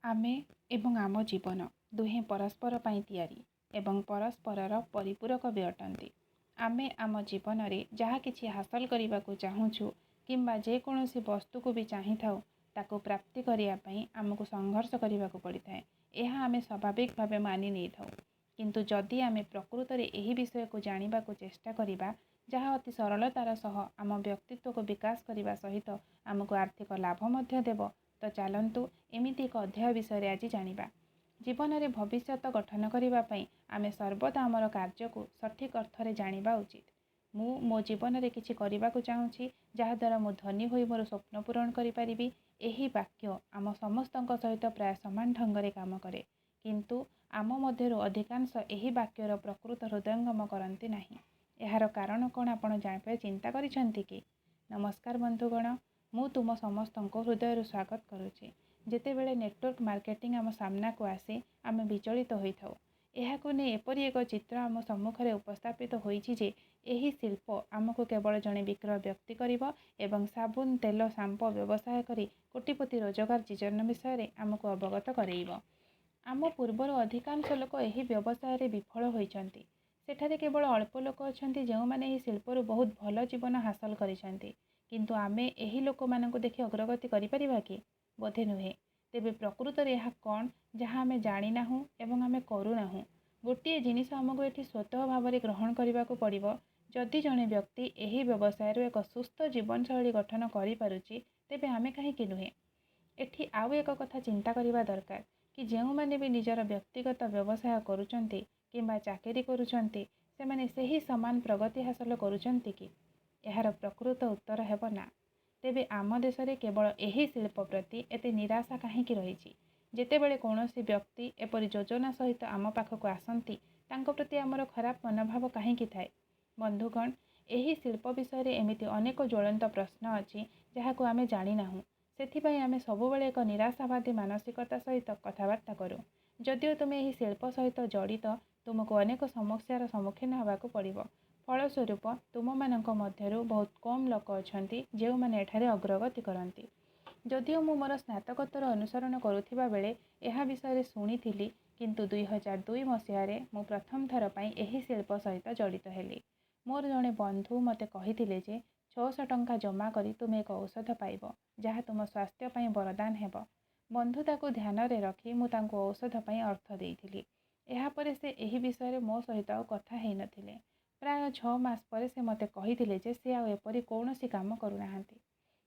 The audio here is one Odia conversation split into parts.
ଆମେ ଏବଂ ଆମ ଜୀବନ ଦୁହେଁ ପରସ୍ପର ପାଇଁ ତିଆରି ଏବଂ ପରସ୍ପରର ପରିପୂରକ ବି ଅଟନ୍ତି। ଆମେ ଆମ ଜୀବନରେ ଯାହା କିଛି ହାସଲ କରିବାକୁ ଚାହୁଁଛୁ କିମ୍ବା ଯେକୌଣସି ବସ୍ତୁକୁ ବି ଚାହିଁଥାଉ, ତାକୁ ପ୍ରାପ୍ତି କରିବା ପାଇଁ ଆମକୁ ସଂଘର୍ଷ କରିବାକୁ ପଡ଼ିଥାଏ। ଏହା ଆମେ ସ୍ୱାଭାବିକ ଭାବେ ମାନି ନେଇଥାଉ। କିନ୍ତୁ ଯଦି ଆମେ ପ୍ରକୃତରେ ଏହି ବିଷୟକୁ ଜାଣିବାକୁ ଚେଷ୍ଟା କରିବା, ଯାହା ଅତି ସରଳତାର ସହ ଆମ ବ୍ୟକ୍ତିତ୍ୱକୁ ବିକାଶ କରିବା ସହିତ ଆମକୁ ଆର୍ଥିକ ଲାଭ ମଧ୍ୟ ଦେବ, ତ ଚାଲନ୍ତୁ ଏମିତି ଏକ ଅଧ୍ୟାୟ ବିଷୟରେ ଆଜି ଜାଣିବା। ଜୀବନରେ ଭବିଷ୍ୟତ ଗଠନ କରିବା ପାଇଁ ଆମେ ସର୍ବଦା ଆମର କାର୍ଯ୍ୟକୁ ସଠିକ୍ ଅର୍ଥରେ ଜାଣିବା ଉଚିତ। ମୁଁ ମୋ ଜୀବନରେ କିଛି କରିବାକୁ ଚାହୁଁଛି, ଯାହାଦ୍ୱାରା ମୁଁ ଧନୀ ହୋଇ ମୋର ସ୍ୱପ୍ନ ପୂରଣ କରିପାରିବି, ଏହି ବାକ୍ୟ ଆମ ସମସ୍ତଙ୍କ ସହିତ ପ୍ରାୟ ସମାନ ଢଙ୍ଗରେ କାମ କରେ। କିନ୍ତୁ ଆମ ମଧ୍ୟରୁ ଅଧିକାଂଶ ଏହି ବାକ୍ୟର ପ୍ରକୃତ ହୃଦୟଙ୍ଗମ କରନ୍ତି ନାହିଁ। ଏହାର କାରଣ କ'ଣ ଆପଣ ଜାଣିବେ ଚିନ୍ତା କରିଛନ୍ତି କି? ନମସ୍କାର ବନ୍ଧୁଗଣ, ମୁଁ ତୁମ ସମସ୍ତଙ୍କୁ ହୃଦୟରୁ ସ୍ୱାଗତ କରୁଛି। ଯେତେବେଳେ ନେଟୱାର୍କ ମାର୍କେଟିଂ ଆମ ସାମ୍ନାକୁ ଆସେ, ଆମେ ବିଚଳିତ ହୋଇଥାଉ। ଏହାକୁ ନେଇ ଏପରି ଏକ ଚିତ୍ର ଆମ ସମ୍ମୁଖରେ ଉପସ୍ଥାପିତ ହୋଇଛି ଯେ ଏହି ଶିଳ୍ପ ଆମକୁ କେବଳ ଜଣେ ବିକ୍ରୟ ବ୍ୟକ୍ତି କରିବ ଏବଂ ସାବୁନ, ତେଲ, ସାମ୍ପୋ ବ୍ୟବସାୟ କରି କୋଟିପତି ରୋଜଗାର ଜୀବନ ବିଷୟରେ ଆମକୁ ଅବଗତ କରେଇବ। ଆମ ପୂର୍ବରୁ ଅଧିକାଂଶ ଲୋକ ଏହି ବ୍ୟବସାୟରେ ବିଫଳ ହୋଇଛନ୍ତି। ସେଠାରେ କେବଳ ଅଳ୍ପ ଲୋକ ଅଛନ୍ତି ଯେଉଁମାନେ ଏହି ଶିଳ୍ପରୁ ବହୁତ ଭଲ ଜୀବନ ହାସଲ କରିଛନ୍ତି। କିନ୍ତୁ ଆମେ ଏହି ଲୋକମାନଙ୍କୁ ଦେଖି ଅଗ୍ରଗତି କରିପାରିବା କି? ବୋଧେ ନୁହେଁ। ତେବେ ପ୍ରକୃତରେ ଏହା କ'ଣ ଯାହା ଆମେ ଜାଣିନାହୁଁ ଏବଂ ଆମେ କରୁନାହୁଁ? ଗୋଟିଏ ଜିନିଷ ଆମକୁ ଏଠି ସ୍ୱତଃ ଭାବରେ ଗ୍ରହଣ କରିବାକୁ ପଡ଼ିବ, ଯଦି ଜଣେ ବ୍ୟକ୍ତି ଏହି ବ୍ୟବସାୟରୁ ଏକ ସୁସ୍ଥ ଜୀବନଶୈଳୀ ଗଠନ କରିପାରୁଛି, ତେବେ ଆମେ କାହିଁକି ନୁହେଁ? ଏଠି ଆଉ ଏକ କଥା ଚିନ୍ତା କରିବା ଦରକାର କି ଯେଉଁମାନେ ବି ନିଜର ବ୍ୟକ୍ତିଗତ ବ୍ୟବସାୟ କରୁଛନ୍ତି କିମ୍ବା ଚାକିରି କରୁଛନ୍ତି, ସେମାନେ ସେହି ସମାନ ପ୍ରଗତି ହାସଲ କରୁଛନ୍ତି କି? ଏହାର ପ୍ରକୃତ ଉତ୍ତର ହେବ ନା। ତେବେ ଆମ ଦେଶରେ କେବଳ ଏହି ଶିଳ୍ପ ପ୍ରତି ଏତେ ନିରାଶା କାହିଁକି ରହିଛି? ଯେତେବେଳେ କୌଣସି ବ୍ୟକ୍ତି ଏପରି ଯୋଜନା ସହିତ ଆମ ପାଖକୁ ଆସନ୍ତି, ତାଙ୍କ ପ୍ରତି ଆମର ଖରାପ ମନୋଭାବ କାହିଁକି ଥାଏ? ବନ୍ଧୁଗଣ, ଏହି ଶିଳ୍ପ ବିଷୟରେ ଏମିତି ଅନେକ ଜ୍ୱଳନ୍ତ ପ୍ରଶ୍ନ ଅଛି ଯାହାକୁ ଆମେ ଜାଣିନାହୁଁ। ସେଥିପାଇଁ ଆମେ ସବୁବେଳେ ଏକ ନିରାଶାବାଦୀ ମାନସିକତା ସହିତ କଥାବାର୍ତ୍ତା କରୁ। ଯଦିଓ ତୁମେ ଏହି ଶିଳ୍ପ ସହିତ ଜଡ଼ିତ, ତୁମକୁ ଅନେକ ସମସ୍ୟାର ସମ୍ମୁଖୀନ ହେବାକୁ ପଡ଼ିବ। ଫଳସ୍ୱରୂପ ତୁମମାନଙ୍କ ମଧ୍ୟରୁ ବହୁତ କମ୍ ଲୋକ ଅଛନ୍ତି ଯେଉଁମାନେ ଏଠାରେ ଅଗ୍ରଗତି କରନ୍ତି। ଯଦିଓ ମୁଁ ମୋର ସ୍ନାତକୋତ୍ତର ଅନୁସରଣ କରୁଥିବା ବେଳେ ଏହା ବିଷୟରେ ଶୁଣିଥିଲି, କିନ୍ତୁ 2002 ମସିହାରେ ମୁଁ ପ୍ରଥମ ଥର ପାଇଁ ଏହି ଶିଳ୍ପ ସହିତ ଜଡ଼ିତ ହେଲି। ମୋର ଜଣେ ବନ୍ଧୁ ମୋତେ କହିଥିଲେ ଯେ 600 ଟଙ୍କା ଜମା କରି ତୁମେ ଏକ ଔଷଧ ପାଇବ, ଯାହା ତୁମ ସ୍ୱାସ୍ଥ୍ୟ ପାଇଁ ବରଦାନ ହେବ। ବନ୍ଧୁତାକୁ ଧ୍ୟାନରେ ରଖି ମୁଁ ତାଙ୍କୁ ଔଷଧ ପାଇଁ ଅର୍ଥ ଦେଇଥିଲି। ଏହାପରେ ସେ ଏହି ବିଷୟରେ ମୋ ସହିତ ଆଉ କଥା ହେଇନଥିଲେ। ପ୍ରାୟ 6 ମାସ ପରେ ସେ ମୋତେ କହିଥିଲେ ଯେ ସେ ଆଉ ଏପରି କୌଣସି କାମ କରୁନାହାନ୍ତି।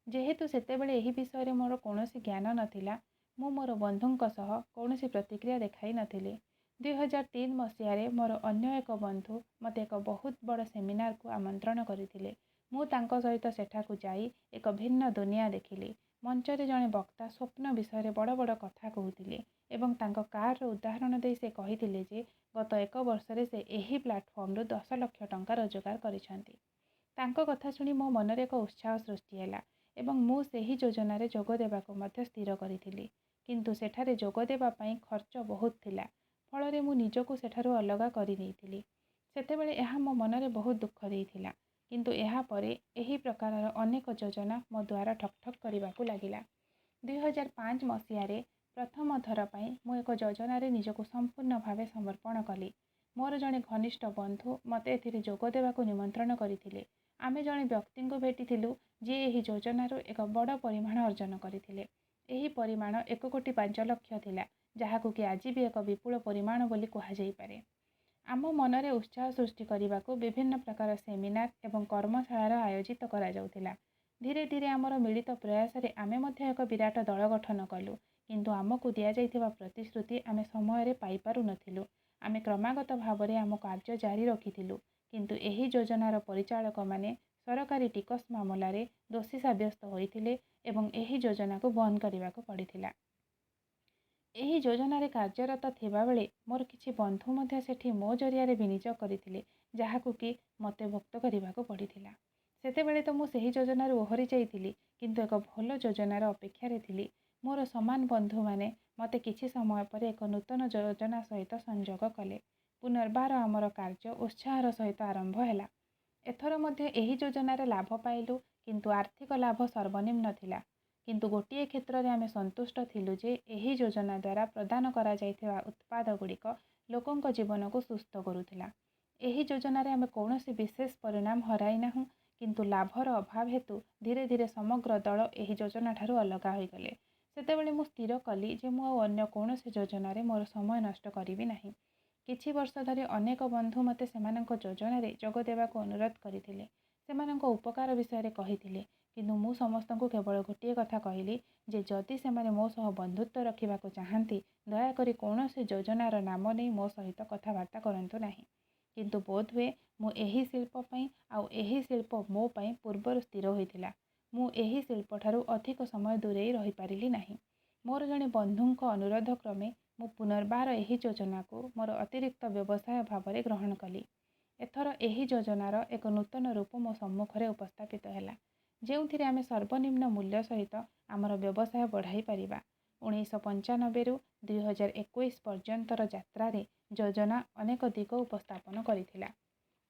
ଯେହେତୁ ସେତେବେଳେ ଏହି ବିଷୟରେ ମୋର କୌଣସି ଜ୍ଞାନ ନଥିଲା, ମୁଁ ମୋର ବନ୍ଧୁଙ୍କ ସହ କୌଣସି ପ୍ରତିକ୍ରିୟା ଦେଖାଇ ନଥିଲି। 2003 ମସିହାରେ ମୋର ଅନ୍ୟ ଏକ ବନ୍ଧୁ ମୋତେ ଏକ ବହୁତ ବଡ଼ ସେମିନାରକୁ ଆମନ୍ତ୍ରଣ କରିଥିଲେ। ମୁଁ ତାଙ୍କ ସହିତ ସେଠାକୁ ଯାଇ ଏକ ଭିନ୍ନ ଦୁନିଆ ଦେଖିଲି। ମଞ୍ଚରେ ଜଣେ ବକ୍ତା ସ୍ୱପ୍ନ ବିଷୟରେ ବଡ଼ ବଡ଼ କଥା କହୁଥିଲେ ଏବଂ ତାଙ୍କ କାର୍ର ଉଦାହରଣ ଦେଇ ସେ କହିଥିଲେ ଯେ ଗତ ଏକ ବର୍ଷରେ ସେ ଏହି ପ୍ଲାଟଫର୍ମରୁ 10 ଲକ୍ଷ ଟଙ୍କା ରୋଜଗାର କରିଛନ୍ତି। ତାଙ୍କ କଥା ଶୁଣି ମୋ ମନରେ ଏକ ଉତ୍ସାହ ସୃଷ୍ଟି ହେଲା ଏବଂ ମୁଁ ସେହି ଯୋଜନାରେ ଯୋଗ ଦେବାକୁ ମଧ୍ୟ ସ୍ଥିର କରିଥିଲି। କିନ୍ତୁ ସେଠାରେ ଯୋଗ ଦେବା ପାଇଁ ଖର୍ଚ୍ଚ ବହୁତ ଥିଲା, ଫଳରେ ମୁଁ ନିଜକୁ ସେଠାରୁ ଅଲଗା କରିନେଇଥିଲି। ସେତେବେଳେ ଏହା ମୋ ମନରେ ବହୁତ ଦୁଃଖ ଦେଇଥିଲା। କିନ୍ତୁ ଏହାପରେ ଏହି ପ୍ରକାରର ଅନେକ ଯୋଜନା ମୋ ଦ୍ୱାରା ଠକ୍ ଠକ୍ କରିବାକୁ ଲାଗିଲା। 2005 ମସିହାରେ ପ୍ରଥମ ଥର ପାଇଁ ମୁଁ ଏକ ଯୋଜନାରେ ନିଜକୁ ସମ୍ପୂର୍ଣ୍ଣ ଭାବେ ସମର୍ପଣ କଲି। ମୋର ଜଣେ ଘନିଷ୍ଠ ବନ୍ଧୁ ମୋତେ ଏଥିରେ ଯୋଗ ଦେବାକୁ ନିମନ୍ତ୍ରଣ କରିଥିଲେ। ଆମେ ଜଣେ ବ୍ୟକ୍ତିଙ୍କୁ ଭେଟିଥିଲୁ ଯିଏ ଏହି ଯୋଜନାରୁ ଏକ ବଡ଼ ପରିମାଣ ଅର୍ଜନ କରିଥିଲେ। ଏହି ପରିମାଣ 1 କୋଟି 5 ଲକ୍ଷ ଥିଲା, ଯାହାକୁ କି ଆଜି ବି ଏକ ବିପୁଳ ପରିମାଣ ବୋଲି କୁହାଯାଇପାରେ। ଆମ ମନରେ ଉତ୍ସାହ ସୃଷ୍ଟି କରିବାକୁ ବିଭିନ୍ନ ପ୍ରକାର ସେମିନାର ଏବଂ କର୍ମଶାଳାର ଆୟୋଜିତ କରାଯାଉଥିଲା। ଧୀରେ ଧୀରେ ଆମର ମିଳିତ ପ୍ରୟାସରେ ଆମେ ମଧ୍ୟ ଏକ ବିରାଟ ଦଳ ଗଠନ କଲୁ। କିନ୍ତୁ ଆମକୁ ଦିଆଯାଇଥିବା ପ୍ରତିଶ୍ରୁତି ଆମେ ସମୟରେ ପାଇପାରୁନଥିଲୁ। ଆମେ କ୍ରମାଗତ ଭାବରେ ଆମ କାର୍ଯ୍ୟ ଜାରି ରଖିଥିଲୁ, କିନ୍ତୁ ଏହି ଯୋଜନାର ପରିଚାଳକମାନେ ସରକାରୀ ଟିକସ ମାମଲାରେ ଦୋଷୀ ସାବ୍ୟସ୍ତ ହୋଇଥିଲେ ଏବଂ ଏହି ଯୋଜନାକୁ ବନ୍ଦ କରିବାକୁ ପଡ଼ିଥିଲା। ଏହି ଯୋଜନାରେ କାର୍ଯ୍ୟରତ ଥିବାବେଳେ ମୋର କିଛି ବନ୍ଧୁ ମଧ୍ୟ ସେଠି ମୋ ଜରିଆରେ ବିନିଯୋଗ କରିଥିଲେ, ଯାହାକୁ କି ମୋତେ ଭୁକ୍ତ କରିବାକୁ ପଡ଼ିଥିଲା। ସେତେବେଳେ ତ ମୁଁ ସେହି ଯୋଜନାରୁ ଓହରି ଯାଇଥିଲି, କିନ୍ତୁ ଏକ ଭଲ ଯୋଜନାର ଅପେକ୍ଷାରେ ଥିଲି। ମୋର ସମାନ ବନ୍ଧୁମାନେ ମୋତେ କିଛି ସମୟ ପରେ ଏକ ନୂତନ ଯୋଜନା ସହିତ ସଂଯୋଗ କଲେ। ପୁନର୍ବାର ଆମର କାର୍ଯ୍ୟ ଉତ୍ସାହର ସହିତ ଆରମ୍ଭ ହେଲା। ଏଥର ମଧ୍ୟ ଏହି ଯୋଜନାରେ ଲାଭ ପାଇଲୁ, କିନ୍ତୁ ଆର୍ଥିକ ଲାଭ ସର୍ବନିମ୍ନ ଥିଲା। କିନ୍ତୁ ଗୋଟିଏ କ୍ଷେତ୍ରରେ ଆମେ ସନ୍ତୁଷ୍ଟ ଥିଲୁ ଯେ ଏହି ଯୋଜନା ଦ୍ୱାରା ପ୍ରଦାନ କରାଯାଇଥିବା ଉତ୍ପାଦଗୁଡ଼ିକ ଲୋକଙ୍କ ଜୀବନକୁ ସୁସ୍ଥ କରୁଥିଲା। ଏହି ଯୋଜନାରେ ଆମେ କୌଣସି ବିଶେଷ ପରିଣାମ ହରାଇନାହୁଁ, କିନ୍ତୁ ଲାଭର ଅଭାବ ହେତୁ ଧୀରେ ଧୀରେ ସମଗ୍ର ଦଳ ଏହି ଯୋଜନାଠାରୁ ଅଲଗା ହୋଇଗଲେ। ସେତେବେଳେ ମୁଁ ସ୍ଥିର କଲି ଯେ ମୁଁ ଆଉ ଅନ୍ୟ କୌଣସି ଯୋଜନାରେ ମୋର ସମୟ ନଷ୍ଟ କରିବି ନାହିଁ। କିଛି ବର୍ଷ ଧରି ଅନେକ ବନ୍ଧୁ ମୋତେ ସେମାନଙ୍କ ଯୋଜନାରେ ଯୋଗ ଦେବାକୁ ଅନୁରୋଧ କରିଥିଲେ, ସେମାନଙ୍କ ଉପକାର ବିଷୟରେ କହିଥିଲେ, କିନ୍ତୁ ମୁଁ ସମସ୍ତଙ୍କୁ କେବଳ ଗୋଟିଏ କଥା କହିଲି ଯେ ଯଦି ସେମାନେ ମୋ ସହ ବନ୍ଧୁତ୍ୱ ରଖିବାକୁ ଚାହାନ୍ତି, ଦୟାକରି କୌଣସି ଯୋଜନାର ନାମ ନେଇ ମୋ ସହିତ କଥାବାର୍ତ୍ତା କରନ୍ତୁ ନାହିଁ। କିନ୍ତୁ ବୋଧହୁଏ ମୁଁ ଏହି ଶିଳ୍ପ ପାଇଁ ଆଉ ଏହି ଶିଳ୍ପ ମୋ ପାଇଁ ପୂର୍ବରୁ ସ୍ଥିର ହୋଇଥିଲା। ମୁଁ ଏହି ଶିଳ୍ପଠାରୁ ଅଧିକ ସମୟ ଦୂରେଇ ରହିପାରିଲି ନାହିଁ। ମୋର ଜଣେ ବନ୍ଧୁଙ୍କ ଅନୁରୋଧ କ୍ରମେ ମୁଁ ପୁନର୍ବାର ଏହି ଯୋଜନାକୁ ମୋର ଅତିରିକ୍ତ ବ୍ୟବସାୟ ଭାବରେ ଗ୍ରହଣ କଲି। ଏଥର ଏହି ଯୋଜନାର ଏକ ନୂତନ ରୂପ ମୋ ସମ୍ମୁଖରେ ଉପସ୍ଥାପିତ ହେଲା, ଯେଉଁଥିରେ ଆମେ ସର୍ବନିମ୍ନ ମୂଲ୍ୟ ସହିତ ଆମର ବ୍ୟବସାୟ ବଢ଼ାଇ ପାରିବା। 1995ରୁ 2021 ପର୍ଯ୍ୟନ୍ତର ଯାତ୍ରାରେ ଯୋଜନା ଅନେକ ଦିଗ ଉପସ୍ଥାପନ କରିଥିଲା।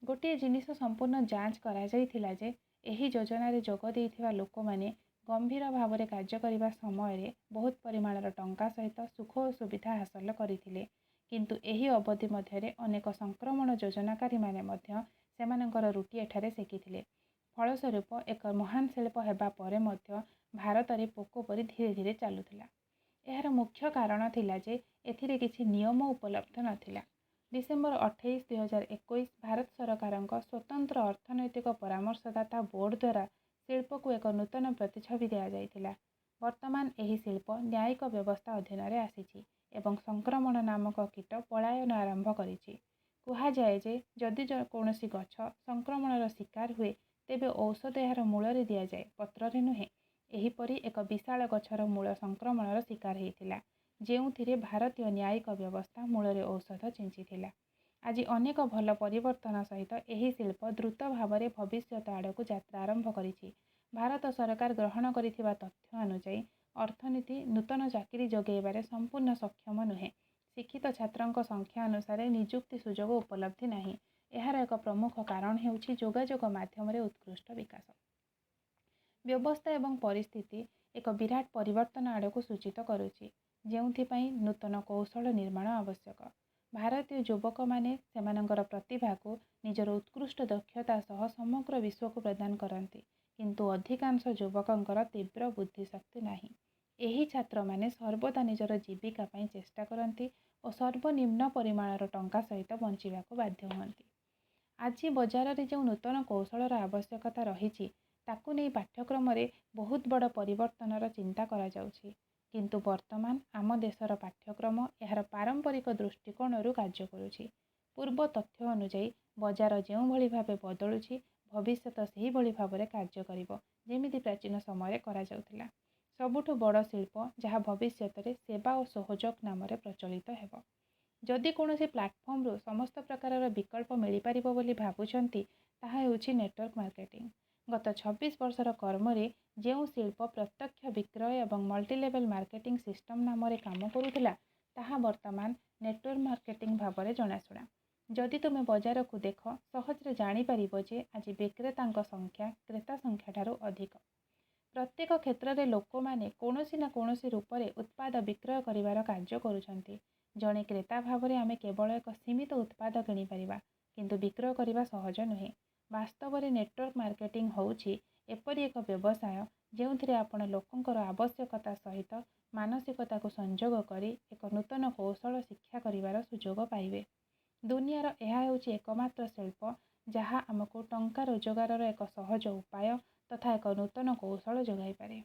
ଗୋଟିଏ ଜିନିଷ ସମ୍ପୂର୍ଣ୍ଣ ଯାଞ୍ଚ କରାଯାଇଥିଲା ଯେ ଏହି ଯୋଜନାରେ ଯୋଗ ଦେଇଥିବା ଲୋକମାନେ ଗମ୍ଭୀର ଭାବରେ କାର୍ଯ୍ୟ କରିବା ସମୟରେ ବହୁତ ପରିମାଣର ଟଙ୍କା ସହିତ ସୁଖ ଓ ସୁବିଧା ହାସଲ କରିଥିଲେ। କିନ୍ତୁ ଏହି ଅବଧି ମଧ୍ୟରେ ଅନେକ ସଂକ୍ରମଣ ଯୋଜନାକାରୀମାନେ ମଧ୍ୟ ସେମାନଙ୍କର ରୁଟି ଏଠାରେ ସେକିଥିଲେ। ଫଳସ୍ୱରୂପ, ଏକ ମହାନ ଶିଳ୍ପ ହେବା ପରେ ମଧ୍ୟ ଭାରତରେ ପୋକ ପରି ଧୀରେ ଧୀରେ ଚାଲୁଥିଲା। ଏହାର ମୁଖ୍ୟ କାରଣ ଥିଲା ଯେ ଏଥିରେ କିଛି ନିୟମ ଉପଲବ୍ଧ ନଥିଲା। ଡିସେମ୍ବର 28, 2021 ଭାରତ ସରକାରଙ୍କ ସ୍ୱତନ୍ତ୍ର ଅର୍ଥନୈତିକ ପରାମର୍ଶଦାତା ବୋର୍ଡ ଦ୍ୱାରା ଶିଳ୍ପକୁ ଏକ ନୂତନ ପ୍ରତିଛବି ଦିଆଯାଇଥିଲା। ବର୍ତ୍ତମାନ ଏହି ଶିଳ୍ପ ନ୍ୟାୟିକ ବ୍ୟବସ୍ଥା ଅଧୀନରେ ଆସିଛି ଏବଂ ସଂକ୍ରମଣ ନାମକ କୀଟ ପଳାୟନ ଆରମ୍ଭ କରିଛି। କୁହାଯାଏ ଯେ ଯଦି କୌଣସି ଗଛ ସଂକ୍ରମଣର ଶିକାର ହୁଏ, ତେବେ ଔଷଧ ଏହାର ମୂଳରେ ଦିଆଯାଏ, ପତ୍ରରେ ନୁହେଁ। ଏହିପରି ଏକ ବିଶାଳ ଗଛର ମୂଳ ସଂକ୍ରମଣର ଶିକାର ହେଇଥିଲା, ଯେଉଁଥିରେ ଭାରତୀୟ ନ୍ୟାୟିକ ବ୍ୟବସ୍ଥା ମୂଳରେ ଔଷଧ ଛିଞ୍ଚିଥିଲା। ଆଜି ଅନେକ ଭଲ ପରିବର୍ତ୍ତନ ସହିତ ଏହି ଶିଳ୍ପ ଦ୍ରୁତ ଭାବରେ ଭବିଷ୍ୟତ ଆଡ଼କୁ ଯାତ୍ରା ଆରମ୍ଭ କରିଛି। ଭାରତ ସରକାର ଗ୍ରହଣ କରିଥିବା ତଥ୍ୟ ଅନୁଯାୟୀ, ଅର୍ଥନୀତି ନୂତନ ଚାକିରି ଯୋଗାଇବାରେ ସମ୍ପୂର୍ଣ୍ଣ ସକ୍ଷମ ନୁହେଁ। ଶିକ୍ଷିତ ଛାତ୍ରଙ୍କ ସଂଖ୍ୟା ଅନୁସାରେ ନିଯୁକ୍ତି ସୁଯୋଗ ଉପଲବ୍ଧି ନାହିଁ। ଏହାର ଏକ ପ୍ରମୁଖ କାରଣ ହେଉଛି ଯୋଗାଯୋଗ ମାଧ୍ୟମରେ ଉତ୍କୃଷ୍ଟ ବିକାଶ। ବ୍ୟବସ୍ଥା ଏବଂ ପରିସ୍ଥିତି ଏକ ବିରାଟ ପରିବର୍ତ୍ତନ ଆଡ଼କୁ ସୂଚିତ କରୁଛି, ଯେଉଁଥିପାଇଁ ନୂତନ କୌଶଳ ନିର୍ମାଣ ଆବଶ୍ୟକ। ଭାରତୀୟ ଯୁବକମାନେ ସେମାନଙ୍କର ପ୍ରତିଭାକୁ ନିଜର ଉତ୍କୃଷ୍ଟ ଦକ୍ଷତା ସହ ସମଗ୍ର ବିଶ୍ୱକୁ ପ୍ରଦାନ କରନ୍ତି, କିନ୍ତୁ ଅଧିକାଂଶ ଯୁବକଙ୍କର ତୀବ୍ର ବୁଦ୍ଧିଶକ୍ତି ନାହିଁ। ଏହି ଛାତ୍ରମାନେ ସର୍ବଦା ନିଜର ଜୀବିକା ପାଇଁ ଚେଷ୍ଟା କରନ୍ତି ଓ ସର୍ବନିମ୍ନ ପରିମାଣର ଟଙ୍କା ସହିତ ବଞ୍ଚିବାକୁ ବାଧ୍ୟ ହୁଅନ୍ତି। ଆଜି ବଜାରରେ ଯେଉଁ ନୂତନ କୌଶଳର ଆବଶ୍ୟକତା ରହିଛି, ତାକୁ ନେଇ ପାଠ୍ୟକ୍ରମରେ ବହୁତ ବଡ଼ ପରିବର୍ତ୍ତନର ଚିନ୍ତା କରାଯାଉଛି। କିନ୍ତୁ ବର୍ତ୍ତମାନ ଆମ ଦେଶର ପାଠ୍ୟକ୍ରମ ଏହାର ପାରମ୍ପରିକ ଦୃଷ୍ଟିକୋଣରୁ କାର୍ଯ୍ୟ କରୁଛି। ପୂର୍ବ ତଥ୍ୟ ଅନୁଯାୟୀ ବଜାର ଯେଉଁଭଳି ଭାବେ ବଦଳୁଛି, ଭବିଷ୍ୟତ ସେହିଭଳି ଭାବରେ କାର୍ଯ୍ୟ କରିବ, ଯେମିତି ପ୍ରାଚୀନ ସମୟରେ କରାଯାଉଥିଲା। ସବୁଠୁ ବଡ଼ ଶିଳ୍ପ ଯାହା ଭବିଷ୍ୟତରେ ସେବା ଓ ସହଯୋଗ ନାମରେ ପ୍ରଚଳିତ ହେବ। ଯଦି କୌଣସି ପ୍ଲାଟଫର୍ମରୁ ସମସ୍ତ ପ୍ରକାରର ବିକଳ୍ପ ମିଳିପାରିବ ବୋଲି ଭାବୁଛନ୍ତି, ତାହା ହେଉଛି ନେଟୱାର୍କ ମାର୍କେଟିଂ। ଗତ 26 ବର୍ଷର କର୍ମରେ ଯେଉଁ ଶିଳ୍ପ ପ୍ରତ୍ୟକ୍ଷ ବିକ୍ରୟ ଏବଂ ମଲ୍ଟିଲେଭେଲ୍ ମାର୍କେଟିଂ ସିଷ୍ଟମ ନାମରେ କାମ କରୁଥିଲା, ତାହା ବର୍ତ୍ତମାନ ନେଟୱାର୍କ ମାର୍କେଟିଂ ଭାବରେ ଜଣାଶୁଣା। ଯଦି ତୁମେ ବଜାରକୁ ଦେଖ, ସହଜରେ ଜାଣିପାରିବ ଯେ ଆଜି ବିକ୍ରେତାଙ୍କ ସଂଖ୍ୟା କ୍ରେତା ସଂଖ୍ୟାଠାରୁ ଅଧିକ। ପ୍ରତ୍ୟେକ କ୍ଷେତ୍ରରେ ଲୋକମାନେ କୌଣସି ନା କୌଣସି ରୂପରେ ଉତ୍ପାଦ ବିକ୍ରୟ କରିବାର କାର୍ଯ୍ୟ କରୁଛନ୍ତି। ଜଣେ କ୍ରେତା ଭାବରେ ଆମେ କେବଳ ଏକ ସୀମିତ ଉତ୍ପାଦ କିଣିପାରିବା, କିନ୍ତୁ ବିକ୍ରୟ କରିବା ସହଜ ନୁହେଁ। ବାସ୍ତବରେ ନେଟୱାର୍କ ମାର୍କେଟିଂ ହେଉଛି ଏପରି ଏକ ବ୍ୟବସାୟ ଯେଉଁଥିରେ ଆପଣ ଲୋକଙ୍କର ଆବଶ୍ୟକତା ସହିତ ମାନସିକତାକୁ ସଂଯୋଗ କରି ଏକ ନୂତନ କୌଶଳ ଶିକ୍ଷା କରିବାର ସୁଯୋଗ ପାଇବେ। ଦୁନିଆର ଏହା ହେଉଛି ଏକମାତ୍ର ଶିଳ୍ପ ଯାହା ଆମକୁ ଟଙ୍କା ରୋଜଗାରର ଏକ ସହଜ ଉପାୟ ତଥା ଏକ ନୂତନ କୌଶଳ ଯୋଗାଇପାରେ।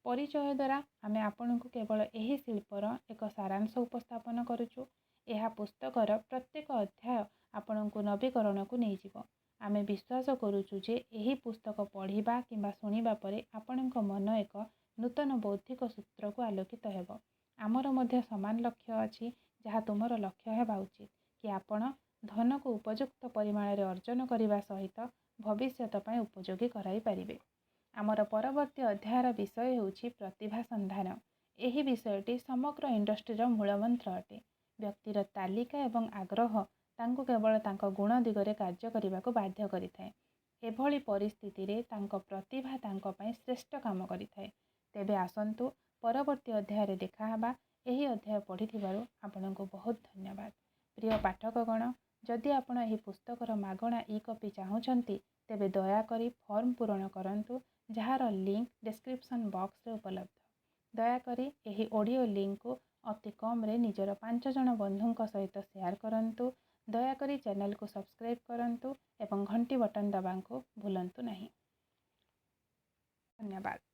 ପରିଚୟ ଦ୍ୱାରା ଆମେ ଆପଣଙ୍କୁ କେବଳ ଏହି ଶିଳ୍ପର ଏକ ସାରାଂଶ ଉପସ୍ଥାପନ କରୁଛୁ। ଏହା ପୁସ୍ତକର ପ୍ରତ୍ୟେକ ଅଧ୍ୟାୟ ଆପଣଙ୍କୁ ନବୀକରଣକୁ ନେଇଯିବ। ଆମେ ବିଶ୍ୱାସ କରୁଛୁ ଯେ ଏହି ପୁସ୍ତକ ପଢ଼ିବା କିମ୍ବା ଶୁଣିବା ପରେ ଆପଣଙ୍କ ମନ ଏକ ନୂତନ ବୌଦ୍ଧିକ ସୂତ୍ରକୁ ଆଲୋକିତ ହେବ। ଆମର ମଧ୍ୟ ସମାନ ଲକ୍ଷ୍ୟ ଅଛି, ଯାହା ତୁମର ଲକ୍ଷ୍ୟ ହେବା ଉଚିତ କି ଆପଣ ଧନକୁ ଉପଯୁକ୍ତ ପରିମାଣରେ ଅର୍ଜନ କରିବା ସହିତ ଭବିଷ୍ୟତ ପାଇଁ ଉପଯୋଗୀ କରାଇପାରିବେ। ଆମର ପରବର୍ତ୍ତୀ ଅଧ୍ୟାୟର ବିଷୟ ହେଉଛି ପ୍ରତିଭା ସନ୍ଧାନ। ଏହି ବିଷୟଟି ସମଗ୍ର ଇଣ୍ଡଷ୍ଟ୍ରିର ମୂଳମନ୍ତ୍ର ଅଟେ। ବ୍ୟକ୍ତିର ତାଲିକା ଏବଂ ଆଗ୍ରହ ତାଙ୍କୁ କେବଳ ତାଙ୍କ ଗୁଣ ଦିଗରେ କାର୍ଯ୍ୟ କରିବାକୁ ବାଧ୍ୟ କରିଥାଏ। ଏଭଳି ପରିସ୍ଥିତିରେ ତାଙ୍କ ପ୍ରତିଭା ତାଙ୍କ ପାଇଁ ଶ୍ରେଷ୍ଠ କାମ କରିଥାଏ। ତେବେ ଆସନ୍ତୁ ପରବର୍ତ୍ତୀ ଅଧ୍ୟାୟରେ ଦେଖାହେବା। ଏହି ଅଧ୍ୟାୟ ପଢ଼ିଥିବାରୁ ଆପଣଙ୍କୁ ବହୁତ ଧନ୍ୟବାଦ। ପ୍ରିୟ ପାଠକଗଣ, ଯଦି ଆପଣ ଏହି ପୁସ୍ତକର ମାଗଣା ଇ କପି ଚାହୁଁଛନ୍ତି, ତେବେ ଦୟାକରି ଫର୍ମ ପୂରଣ କରନ୍ତୁ, ଯାହାର ଲିଙ୍କ ଡେସ୍କ୍ରିପସନ୍ ବକ୍ସରେ ଉପଲବ୍ଧ। ଦୟାକରି ଏହି ଅଡ଼ିଓ ଲିଙ୍କକୁ ଅତି କମ୍ରେ ନିଜର 5 ଜଣ ବନ୍ଧୁଙ୍କ ସହିତ ସେୟାର କରନ୍ତୁ। ଦୟାକରି ଚ୍ୟାନେଲକୁ ସବସ୍କ୍ରାଇବ୍ କରନ୍ତୁ ଏବଂ ଘଣ୍ଟି ବଟନ୍ ଦବାକୁ ଭୁଲନ୍ତୁ ନାହିଁ। ଧନ୍ୟବାଦ।